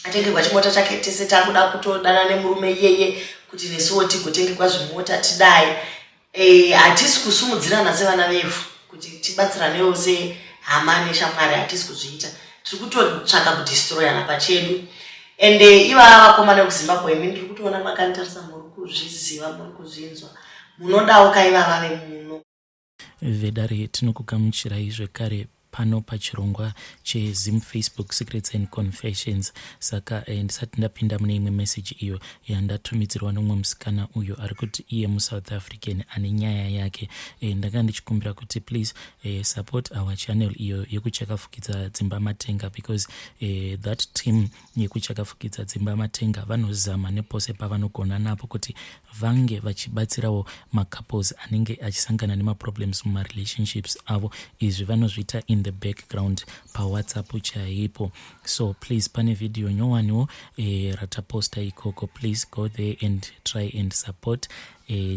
Atengerwa chimota chake, tese takuda kutodana nemurume iyeye kuti nesuwo tigotengerwa zvimota tidai. Hatisi kusumudzirana sevana vevhu kuti tibatsiranewo sehama neshamwari. Hatisi kuzviita, tiri kutotsvaka kudestroyana pachedu. Ende ivava vakomana vekuZimbabwe, imi ndiri kutoona makanditarisa, muri kuzviziva, muri kuzvinzwa, munodawo kaivava vemuno. Vedare, tinokugamuchirai zvekare pano pachirongwa cheZim Facebook Secrets and Confessions. Saka ndisati ndapinda mune imwe meseji iyo yandatumidzirwa nomumwe musikana uyo ari kuti iye muSouth African ane nyaya yake, ndanga ndichikumbira kuti please support our channel iyo yekuchakafukidza dzimba matenga, because that team yekuchakafukidza dzimba matenga vanozama nepose pavanogona napo kuti vange vachibatsirawo macouples anenge achisangana nemaproblems mumarelationships avo. Izvi vanozviita in the background paWhatsApp chaipo. So please, pane vhidhiyo nyowaniwo rataposta ikoko. Please go there and try and support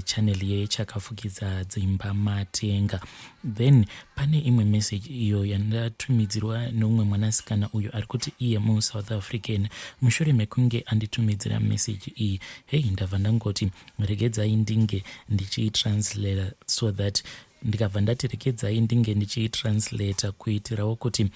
channel yechakafukidza dzimba matenga. Then pane imwe message iyo yandatumidzirwa neumwe mwanasikana uyo ari kuti iye muSouth African. Mushure mekunge anditumidzira message iyi, hei, ndabva ndangoti regedzai ndinge ndichiitranslata, so that ndikabva ndati regedzai ndinge ndichiitranslata kuitirawo kuti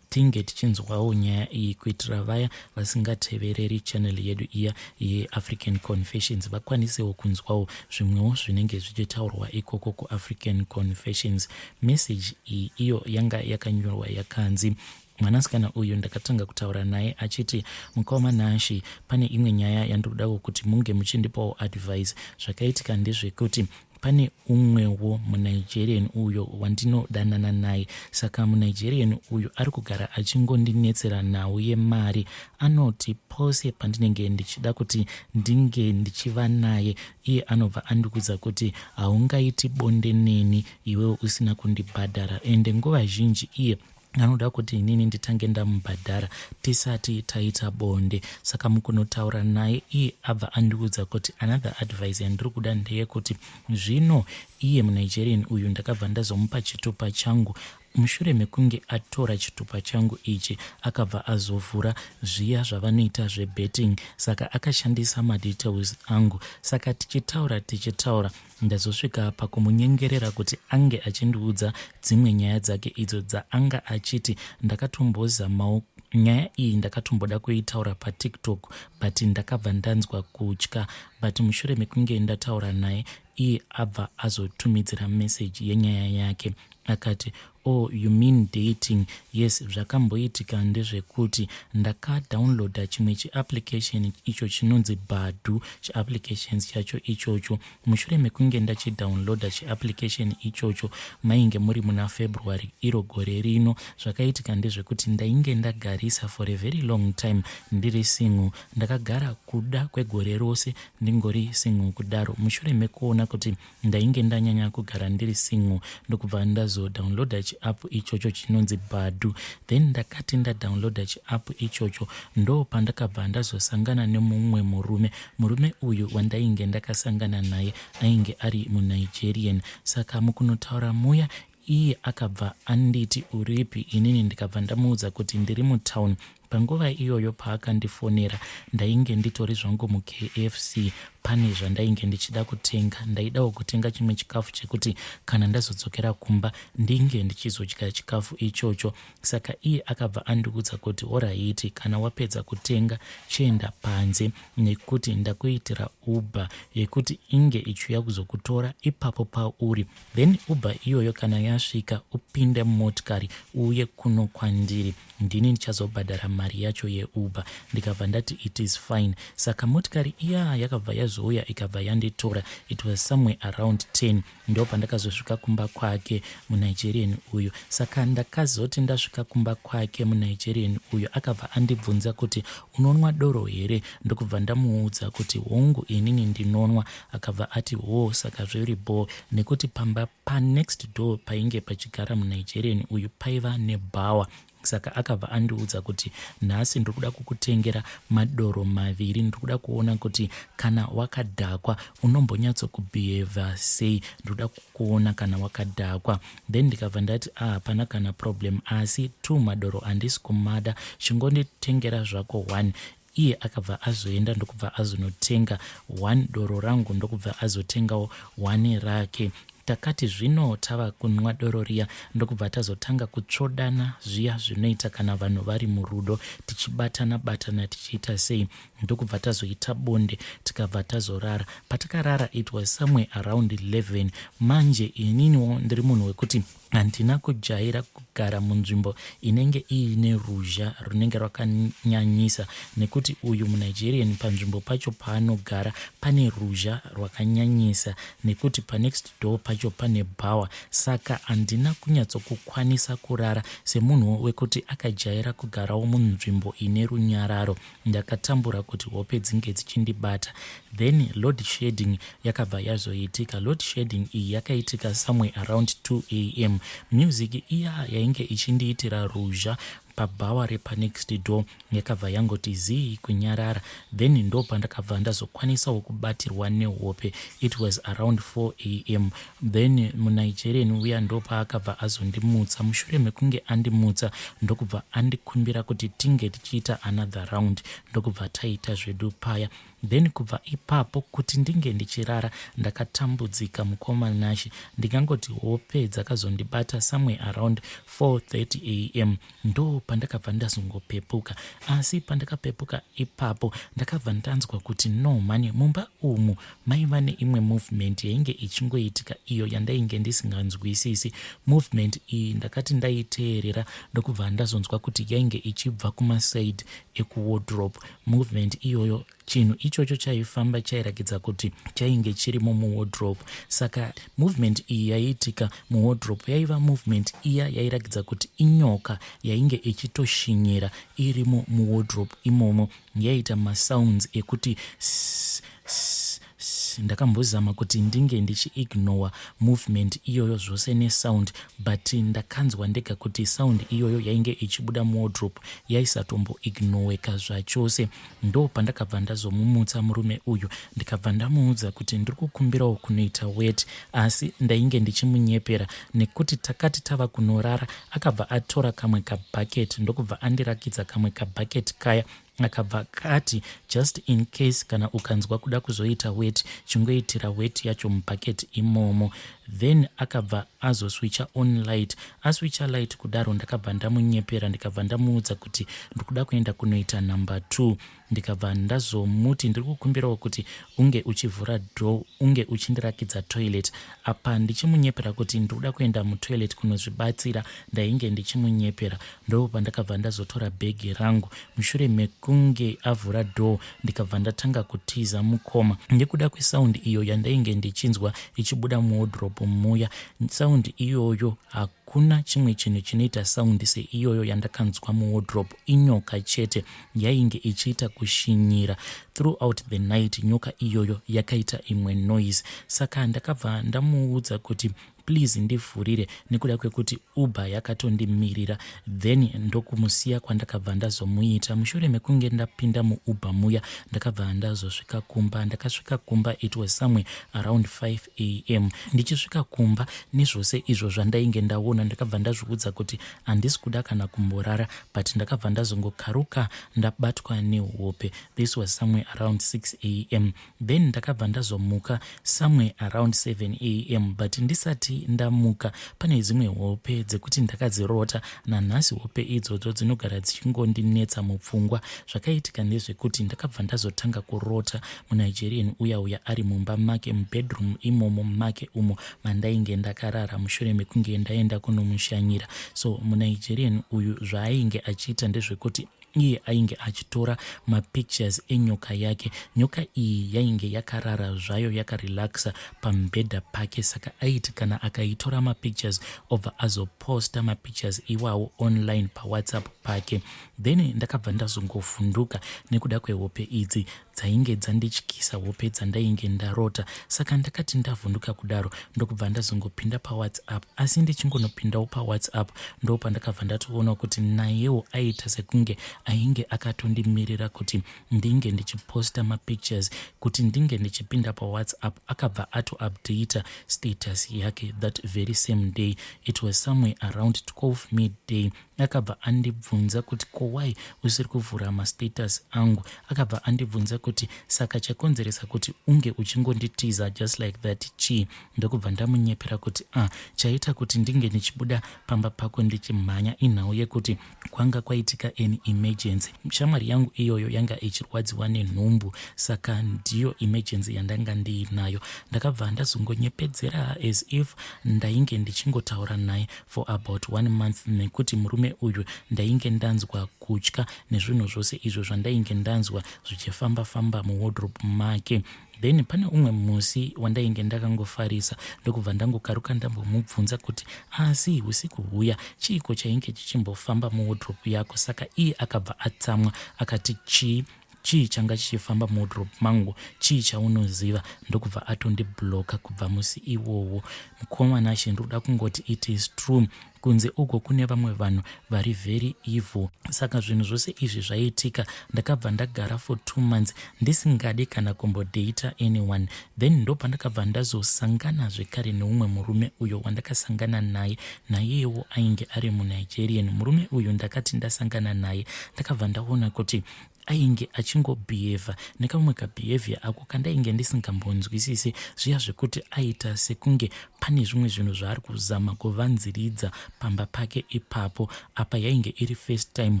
tinge tichinzwawo nyaya iyi, kuitira vaya vasingatevereri channel yedu iya yeAfrican Confessions vakwanisewo kunzwawo zvimwewo zvinenge zvichitaurwa ikoko kuAfrican Confessions. Message iyi iyo yanga yakanyorwa yakanzi, mwanasikana uyu ndakatanga kutaura naye achiti, "Mukoma Nashi, pane imwe nyaya yandirodawo kuti munge muchindipawo advice. Zvakaitika ndezvekuti pane umwewo muNigerian uyo wandinodanana naye. Saka muNigerian uyu ari kugara achingondinetsera nhau yemari. Anoti pose pandinenge ndichida kuti ndinge ndichiva naye, iye anobva andikudza kuti haungaiti bonde neni iwewo usina kundibhadhara. Ende nguva zhinji iye anoda kuti inini nditange ndamubhadhara tisati taita bonde. Saka mukunotaura naye, iye abva andiudza kuti another advice yandiri kuda ndeyekuti zvino iye muNigerian uyu ndakabva ndazomupa chitupa changu. Mushure mekunge atora chitupa changu ichi, akabva azovhura zviya zvavanoita zvebetting, saka akashandisa madetails angu. Saka tichitaura tichitaura, ndazosvika pakumunyengerera kuti ange achindiudza dzimwe nyaya dzake idzo dzaanga achiti ndakatombozamawo nyaya iyi, ndakatomboda kuitaura paTikTok, but ndakabva ndanzwa kutya. But mushure mekunge ndataura naye, iye abva azotumidzira meseji yenyaya yake akati, 'Oh, you mean dating? Yes, zvakamboitika ndezvekuti ndakadownloada chimwe chiapplication icho chinonzi Badoo. Chiapplications chacho ichocho, mushure mekunge ndachidownloada chiapplication ichocho, mainge muri muna February iro gore rino. Zvakaitika ndezvekuti ndainge ndagarisa for a very long time ndiri single. Ndakagara kuda kwegore rose ndingori single kudaro. Mushure mekuona kuti ndainge ndanyanya kugara ndiri single, ndokubva ndazodownloada chiapp ichocho chinonzi Badoo. Then ndakati ndadownloada chiapp ichocho, ndo pandakabva ndazosangana nemumwe murume. Murume uyu wandainge ndakasangana naye ainge ari muNigerian. Saka mukunotaura muya, iye akabva anditi, 'Uripi?' Inini ndikabva ndamuudza kuti ndiri mutauni. Panguva iyoyo paakandifonera, ndainge nditori zvangu muKFC, pane zvandainge ndichida kutenga. Ndaidawo kutenga chimwe chikafu chekuti kana ndazodzokera kumba ndinge ndichizodya chikafu ichocho. Saka iye akabva andiudza kuti, 'Alright, kana wapedza kutenga, chienda panze nekuti ndakuitira Uber yekuti inge ichiuya kuzokutora ipapo pauri. Then Uber iyoyo kana yasvika, upinde mumotikari uuye kuno kwandiri. Ndini ndichazobhadhara mari yacho yeUber.' Ndikabva ndati, 'It is fine.' Saka motikari iya yakabva yazouya, ikabva yanditora. It was somewhere around 10 ndo pandakazosvika kumba kwake muNigerian uyu. Saka ndakazoti ndasvika kumba kwake muNigerian uyu, akabva andibvunza kuti, 'Unonwa doro here?' Ndokubva ndamuudza kuti, 'Hongu, inini ndinonwa.' Akabva ati, 'Ho, saka zviri bho, nekuti pamba panext door painge pachigara muNigerian uyu paiva nebhawa. Saka akabva andiudza kuti nhasi ndiri kuda kukutengera madoro maviri, ndiri kuda kuona kuti kana wakadhakwa unombonyatsokubehave sei, ndiri kuda kukuona kana wakadhakwa. Then ndikabva ndati, "Ah, hapana kana problem, asi two madoro handisi kumada, chingonditengera zvako one." Iye akabva azoenda ndokubva azonotenga one doro rangu, ndokubva azotengawo one rake. Takati zvino tava kunwa doro riya, ndokubva tazotanga kutsvodana zviya zvinoita kana vanhu vari murudo, tichibatana batana, tichiita sei, ndokubva tazoita bonde, tikabva tazorara. Patakarara, it was somewhere around 11. Manje ininiwo ndiri munhu wekuti handina kujaira kugara munzvimbo inenge iine ruzha runenge rwakanyanyisa, nekuti uyu muNigerian panzvimbo pacho paanogara pane ruzha rwakanyanyisa, nekuti panext door pacho pane bhawa. Saka handina kunyatsokukwanisa kurara semunhu wekuti akajaira kugarawo munzvimbo ine runyararo. Ndakatambura kuti hope dzinge dzichindibata. Then load shedding yakabva yazoitika. Load shedding iyi yakaitika somewhere around 2 a.m. Music iya yainge ichindiitira ruzha pabhawa repanext door yakabva yangoti zii kunyarara. Then ndo pandakabva ndazokwanisawo kubatirwa nehope. It was around 4 a.m. Then muNigerian uya ndo paakabva azondimutsa. Mushure mekunge andimutsa, ndokubva andikumbira kuti tinge tichiita another round, ndokubva taita zvedu paya. Then kubva ipapo kuti ndinge ndichirara ndakatambudzika, mukoma Nashi. Ndingangoti hope dzakazondibata somewhere around 4:30 a.m., ndo pandakabva ndazongopepuka. Asi pandakapepuka ipapo, ndakabva ndanzwa kuti no mani, mumba umu maiva neimwe movement yainge ichingoitika, iyo yandainge ndisinganzwisisi. Movement iyi ndakati ndaiteerera, ndokubva ndazonzwa kuti yainge ichibva kumaside ekuwardrobe. Movement iyoyo, chinhu ichocho chaifamba chairakidza kuti chainge chirimo muwardrobe. Saka movement iyi yaiitika muwardrobe yaiva movement iya yairakidza kuti inyoka yainge ichitoshinyira irimo muwardrobe imomo. Yaita masounds ekuti s, s, s. Ndakambozama kuti ndinge ndichiignora movement iyoyo zvose nesound, but ndakanzwa ndega kuti sound iyoyo yainge ichibuda muwardrobe yaisatomboignoreka zvachose. Ndo pandakabva ndazomumutsa murume uyu, ndikabva ndamuudza kuti ndiri kukumbirawo kunoita wet, asi ndainge ndichimunyepera, nekuti takati tava kunorara, akabva atora kamwe kabhaketi, ndokubva andirakidza kamwe kabhaketi kaya, akabva kati, "Just in case kana ukanzwa kuda kuzoita wet, chingoitira wet yacho mubhaketi imomo." Then akabva azoswitcha on light. Aswitcha light kudaro, ndakabva ndamunyepera, ndikabva ndamuudza kuti ndikuda kuenda kunoita number 2. Ndikabva ndazomuti ndiri kukumbirawo kuti unge uchivhura door, unge uchindirakidza toilet. Apa ndichimunyepera kuti ndikuda kuenda mutoilet kunozvibatsira, ndainge ndichimunyepera. Ndo pandakabva ndazotora bhegi rangu mushure mekunge avhura door, ndikabva ndatanga kutiza, mukoma, nekuda kwesound iyo yandainge ndichinzwa ichibuda muwardrobe muya. Sound iyoyo, hakuna chimwe chinhu chinoita sound seiyoyo yandakanzwa muwardrobe. Inyoka chete yainge ichiita kushinyira throughout the night. Nyoka iyoyo yakaita imwe noise. Saka ndakabva ndamuudza kuti please ndivhurire, nekuda kwekuti Uber yakatondimirira. Then ndokumusiya kwandakabva ndazomuita. Mushure mekunge ndapinda muUber muya, ndakabva ndazosvika kumba. Ndakasvika kumba, it was somewhere around 5 a.m. Ndichisvika kumba nezvose izvo zvandainge ndaona, ndakabva ndazviudza kuti handisi kuda kana kumborara, but ndakabva ndazongokaruka ndabatwa nehope. This was somewhere around 6 a.m. Then ndakabva ndazomuka somewhere around 7 a.m., but ndisati ndamuka, pane dzimwe hope dzekuti ndakadzirota. Nanhasi hope idzodzo dzinogara dzichingondinetsa mupfungwa. Zvakaitika ndezvekuti ndakabva ndazotanga kurota muNigerian uya uya ari mumba make, mubedroom imomo make umo mandainge ndakarara mushure mekunge ndaenda kunomushanyira. So muNigerian uyu zvaainge achiita ndezvekuti iye ainge achitora mapictures enyoka. yake. Nyoka iyi yainge yakarara zvayo yakarelaxa pamubhedha pake, saka aiti kana akaitora mapictures obva azoposta mapictures iwawo online paWhatsApp pake. Then ndakabva ndazongovhunduka nekuda kwehope idzi dzainge dzandityisa, hope dzandainge ndarota. Saka ndakati ndavhunduka kudaro, ndokubva ndazongopinda paWhatsApp. Asi ndichingonopindawo paWhatsApp, ndo pandakabva ndatoona kuti nayewo aita sekunge ainge akatondimirira kuti ndinge ndichiposta mapictures, kuti ndinge ndichipinda paWhatsApp. Akabva atoupdata status yake that very same day. It was somewhere around 12 midday. Akabva andibvunza kuti, "Ko why usiri kuvhura mastatus angu?" Akabva andibvunza kuti, "Saka chakonzeresa kuti unge uchingonditiza just like that chii?" Ndokubva ndamunyepera kuti, "Ah, chaita kuti ndinge ndichibuda pamba pako ndichimhanya inhau yekuti kwanga kwaitika an emergency. Shamwari yangu iyoyo yanga ichirwadziwa nenhumbu, saka ndiyo emergency yandanga ndiinayo." Ndakabva ndazongonyepedzera as if ndainge ndichingotaura naye for about one month, nekuti murume uyu ndainge ndanzwa kutya nezvinhu zvose izvo zvandainge ndanzwa zvichifamba-famba muwardrobe make. Then pane umwe musi wandainge ndakangofarisa, ndokubva ndangokaruka ndambomubvunza kuti, "Asi usiku huya chiiko chainge chichimbofamba muwardrobe yako?" Saka iye akabva atsamwa akati, "Chii? Chii changa chichifamba muwardrobe mangu? Chii chaunoziva?" Ndokubva atondibloka kubva musi iwowo. Mukoma Nashe, ndinoda kungoti it is true, kunze uko kune vamwe vanhu vari very evil. Saka zvinhu zvose izvi zvaitika, ndakabva ndagara for 2 months ndisingadi kana kumbodata anyone. Then ndopandakabva ndazosangana zvekare neumwe murume uyo wandakasangana naye. Naiyewo ainge ari muNigerian. Murume uyu ndakati ndasangana naye, ndakabva ndaona kuti ainge achingobhihevha nekamwe kabehaviour ako kandainge ndisingambonzwisisi, zviya zvekuti aita sekunge pane zvimwe zvinhu zvaari kuzama kuvanziridza pamba pake ipapo. Apa yainge iri first time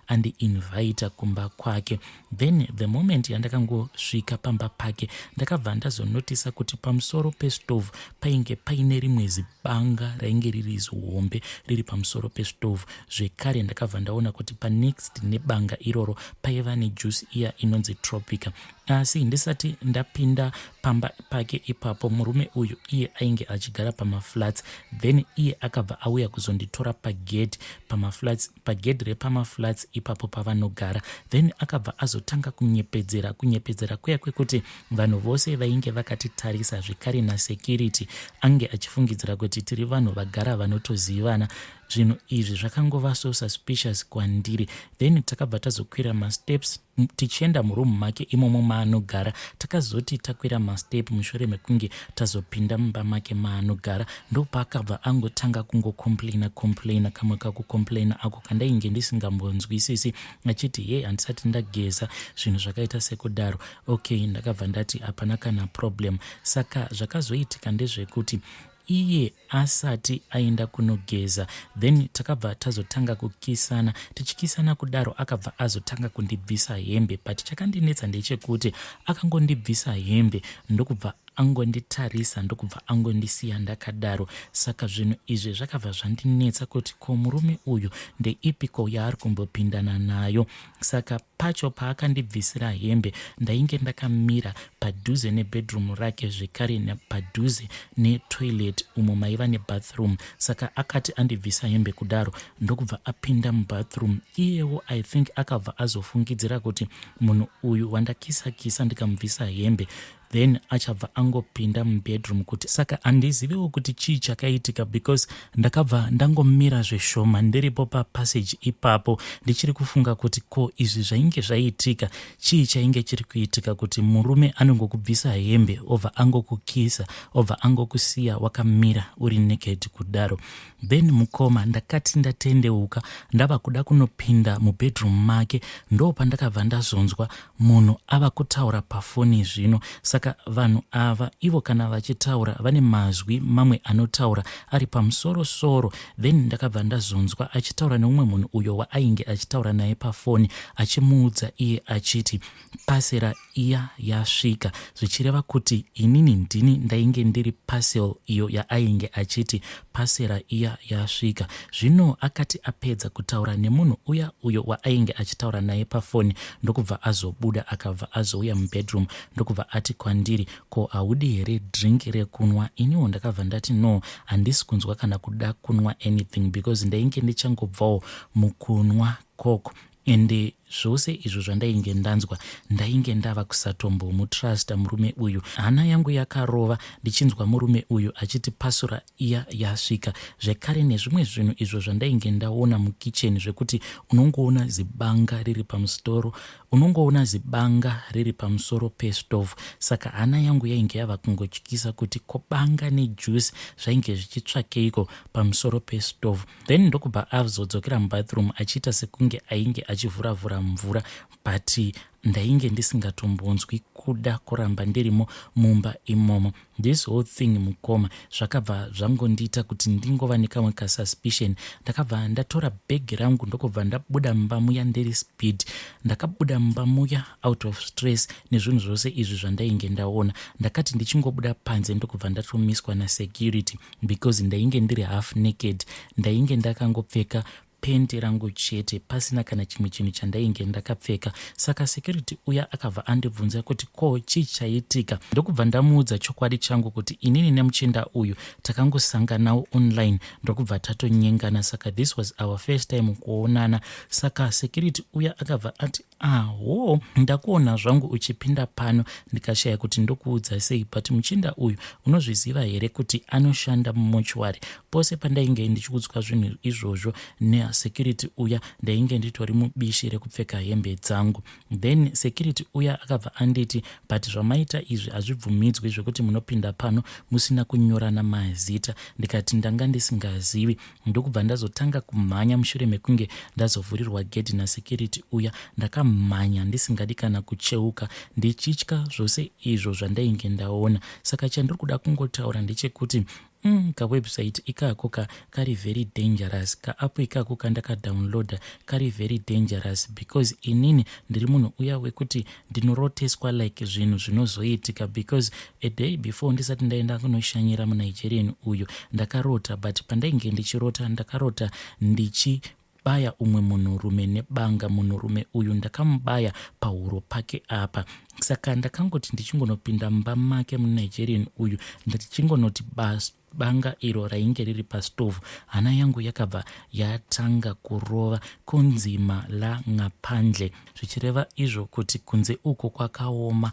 andiinvita kumba kwake. Then the moment yandakangosvika pamba pake, ndakabva ndazonotisa kuti pamusoro pestove painge paine rimwe zibanga rainge riri zihombe riri pamusoro pestove. Zvekare ndakabva ndaona kuti panext nebanga iroro paiva nejuice iya inonzi Tropica. Asi ndisati ndapinda pamba pake ipapo, murume uyu iye ainge achigara pamaflats. Then iye akabva auya kuzonditora pagate pamaflats, pagedhi repamaflats ipapo pavanogara. Then akabva azotanga kunyepedzera, kunyepedzera kuya kwekuti vanhu vose vainge vakatitarisa, zvekare nasecurity ange achifungidzira kuti tiri vanhu vagara vanotozivana. Zvinhu izvi zvakangova so suspicious kwandiri. Then takabva tazokwira masteps tichienda murumu make imomo maanogara. Takazoti takwira mastep mushure mekunge tazopinda mumba make maanogara, ndopaakabva angotanga kungocomplaina complaina, kamwe kakucomplaina ako kandainge ndisingambonzwisisi, achiti, "Ye, handisati ndageza," zvinhu zvakaita sekudaro. Okay, ndakabva ndati hapana kana problem. Saka zvakazoitika ndezvekuti iye asati aenda kunogeza, then takabva tazotanga kukisana. Tichikisana kudaro, akabva azotanga kundibvisa hembe. But chakandinetsa ndechekuti akangondibvisa hembe, ndokubva angonditarisa, ndokubva angondisiya ndakadaro. Saka zvinhu izvi zvakabva zvandinetsa kuti, ko murume uyu ndeipiko yaari kumbopindana nayo? Saka pacho paakandibvisira hembe, ndainge ndakamira padhuze nebedroom rake, zvekare padhuze netoilet umo maiva nebathroom. Saka akati andibvisa hembe kudaro, ndokubva apinda mubathroom. Iyewo I think akabva azofungidzira kuti munhu uyu wandakisa kisa ndikamubvisa hembe, then achabva angopinda mubedroom kuti. Saka handiziviwo kuti chii chakaitika, because ndakabva ndangomira zveshoma ndiripo papassage ipapo, ndichiri kufunga kuti, ko izvi zvainge zvaitika chii? Chainge chiri kuitika kuti murume anongokubvisa hembe, obva angokukisa, obva angokusiya wakamira uri naked kudaro? Then mukoma, ndakati ndatendeuka ndava kuda kunopinda mubedroom make, ndo pandakabva ndazonzwa munhu ava kutaura pafoni zvino. Saka Saka vanhu ava ivo kana vachitaura vane mazwi mamwe anotaura ari pamusoro soro. Then ndakabva ndazonzwa achitaura neumwe munhu uyo waainge achitaura naye pafoni, achimuudza iye achiti pasera iya yasvika, zvichireva kuti inini ndini ndainge ndiri parcel iyo yaainge achiti pasera iya yasvika. Zvino akati apedza kutaura nemunhu uya uyo waainge achitaura naye pafoni, ndokubva azobuda, akabva azouya mubedroom, ndokubva ati kwandiri, ko haudi here drink rekunwa? Iniwo ndakabva ndati no, handisi kunzwa kana kuda kunwa anything, because ndainge ndichangobvawo mukunwa Coke, ende zvose izvo zvandainge ndanzwa, ndainge ndava kusatombomutrusta murume uyu. Hana yangu yakarova ndichinzwa murume uyu achiti pasura iya yasvika, zvekare nezvimwe zvinhu izvo zvandainge ndaona mukicheni, zvekuti unongoona zibanga riri pamusoro, unongoona zibanga riri pamusoro pestovhu. Saka hana yangu yainge yava kungotyisa kuti kobanga nejuice zvainge zvichitsvakeiko pamusoro pestovhu. Then ndokubva azodzokera mubathroom achiita sekunge ainge achivhuravhura mvura, but ndainge ndisingatombonzwi kuda kuramba ndirimo mumba imomo. This whole thing, mukoma, zvakabva zvangondiita kuti ndingova nekamwe kasuspicion. Ndakabva ndatora bhegi rangu, ndokubva ndabuda mumba muya ndiri speed. Ndakabuda mumba muya out of stress nezvinhu zvose izvi zvandainge ndaona. Ndakati ndichingobuda panze, ndokubva ndatomiswa nasecurity, because ndainge ndiri half naked, ndainge ndakangopfeka penti rangu chete, pasina kana chimwe chinhu chandainge ndakapfeka. Saka security uya akabva andibvunza kuti ko chii chaitika, ndokubva ndamuudza chokwadi changu kuti inini nemuchinda uyu takangosanganawo online, ndokubva tatonyengana, saka this was our first time kuonana. Saka security uya akabva ati, aho, ndakuona zvangu uchipinda pano, ndikashaya kuti ndokuudza sei, but muchinda uyu unozviziva here kuti anoshanda mumortuary? Pose pandainge ndichiudzwa zvinhu izvozvo nesecurity uya, ndainge nditori mubishi rekupfeka hembe dzangu. Then security uya akabva anditi, but zvamaita izvi hazvibvumidzwi, zvekuti munopinda pano musina kunyorana mazita. Ndikati ndanga ndisingazivi, ndokubva ndazotanga kumhanya. Mushure mekunge ndazovhurirwa gedhi nasecurity uya, ndakamhanya ndisingadi kana kucheuka, ndichitya zvose izvo zvandainge ndaona. Saka chandiri kuda kungotaura ndechekuti kawebsite ikako ka kari very dangerous. Kaapp ikako kandakadownloada kari very dangerous, because inini ndiri munhu uya wekuti ndinoroteswa like zvinhu zvinozoitika, because a day before ndisati ndaenda kunoshanyira muNigerian uyu, ndakarota, but pandainge ndichirota, ndakarota ndichi baya umwe munhurume nebanga. Munhurume uyu ndakamubaya pahuro pake apa. Saka ndakangoti ndichingonopinda mumba make muNigerian uyu, ndichingonoti banga iro rainge riri pastovhu, hana yangu yakabva yatanga kurova kunzima la ngaphandle, zvichireva izvo kuti kunze uko kwakaoma.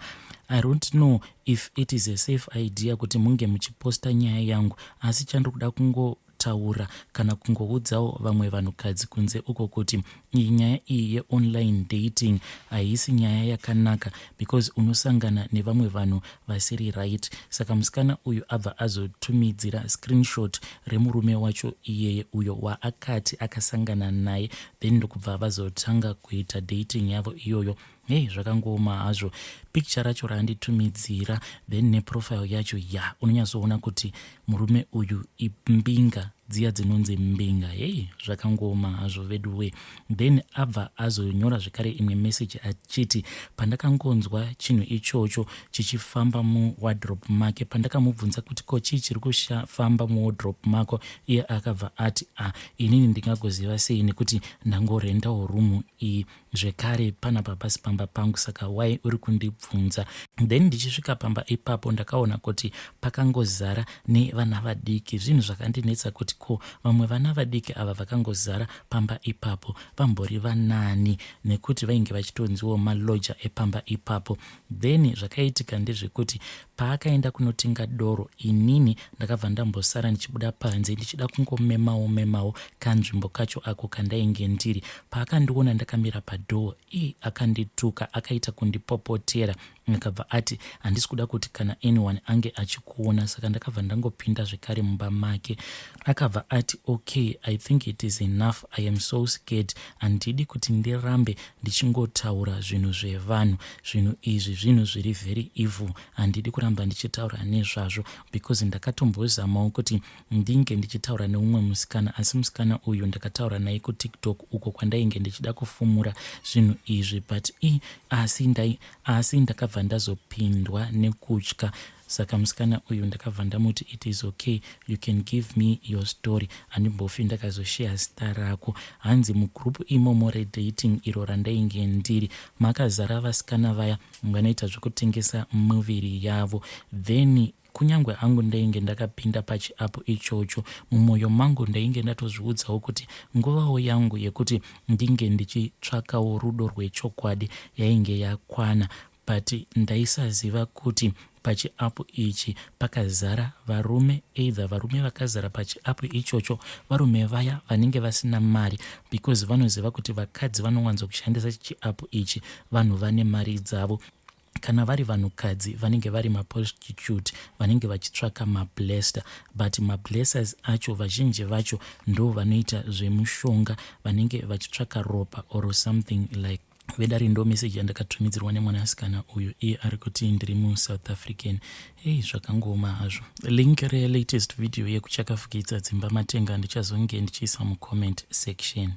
I don't know if it is a safe idea kuti munge muchiposta nyaya yangu, asi chandiri kuda kungotaura kana kungoudzawo vamwe vanhukadzi kunze uko kuti iyi nyaya iyi yeonline dating haisi nyaya yakanaka, because unosangana nevamwe vanhu vasiri right. Saka musikana uyu abva azotumidzira screenshot remurume wacho iyeye uyo waakati akasangana naye, then ndokubva vazotanga kuita dating yavo iyoyo. Hei, zvakangooma hazvo. Picture racho raanditumidzira, then neprofile yacho, ya, unonyatsoona kuti murume uyu imbinga dziya dzinonzi mbinga. Hei, zvakangooma hazvo vedu we. Then abva azonyora zvekare imwe meseji achiti pandakangonzwa chinhu ichocho chichifamba muwardrobe make, pandakamubvunza kuti ko chii chiri kufamba muwardrobe mako, iye akabva ati, a, inini ndingagoziva sei nekuti ndangorendawo rumu iyi, zvekare panapa pasi pamba pangu, saka wai uri kundibvunza? Then ndichisvika pamba ipapo, ndakaona kuti pakangozara nevana vadiki. Zvinhu zvakandinetsa kuti ko vamwe vana vadiki ava vakangozara pamba ipapo vambori vanani, nekuti vainge vachitonziwo malodger epamba ipapo. Then zvakaitika ndezvekuti paakaenda kunotenga doro, inini ndakabva ndambosara ndichibuda panze, ndichida kungomemawo memawo kanzvimbo kacho ako kandainge ndiri. Paakandiona ndakamira padoor, i akandituka, akaita kundipopotera. Akabva ati handisi kuda kuti kana anyone ange achikuona. Saka ndakabva ndangopinda zvekare mumba make. Akabva ati okay, I think it is enough, I am so scared, handidi kuti ndirambe ndichingotaura zvinhu zvevanhu. Zvinhu izvi zvinhu zviri very evil, handidi kuramba ndichitaura nezvazvo, because ndakatombozamawo kuti ndinge ndichitaura neumwe musikana, asi musikana uyu ndakataura naye kuTikTok uko kwandainge ndichida kufumura zvinhu izvi, but i asi ndai asi ndakabva ndazopindwa nekutya. Saka musikana uyu ndakabva ndamuti it is okay, you can give me your story, handimbofi ndakazosheya zita rako. Hanzi mugroup imomo redating iro randainge ndiri, makazara vasikana vaya vanoita zvekutengesa muviri yavo. Then kunyange hangu ndainge ndakapinda pachiapp ichocho, mumwoyo mangu ndainge ndatozviudzawo kuti nguvawo yangu yekuti ndinge ndichitsvakawo rudo rwechokwadi yainge yakwana, but ndaisaziva kuti pachiapp ichi pakazara varume. Either varume vakazara pachiapp ichocho varume vaya vanenge vasina mari, because vanoziva kuti vakadzi vanowanzokushandisa chiapp ichi vanhu vane mari dzavo. Kana vari vanhukadzi vanenge vari maprostitute vanenge vachitsvaka mablesser, but mablessers acho vazhinji vacho ndo vanoita zvemushonga, vanenge vachitsvaka ropa or something like. Vedare, ndo meseji yandakatumidzirwa nemwanasikana uyu. Iye ari kuti ndiri muSouth African. Hei, zvakangoma hazvo. Link relatest video yekuchakafukidza dzimba matenga ndichazonge ndichiisa mucomment section.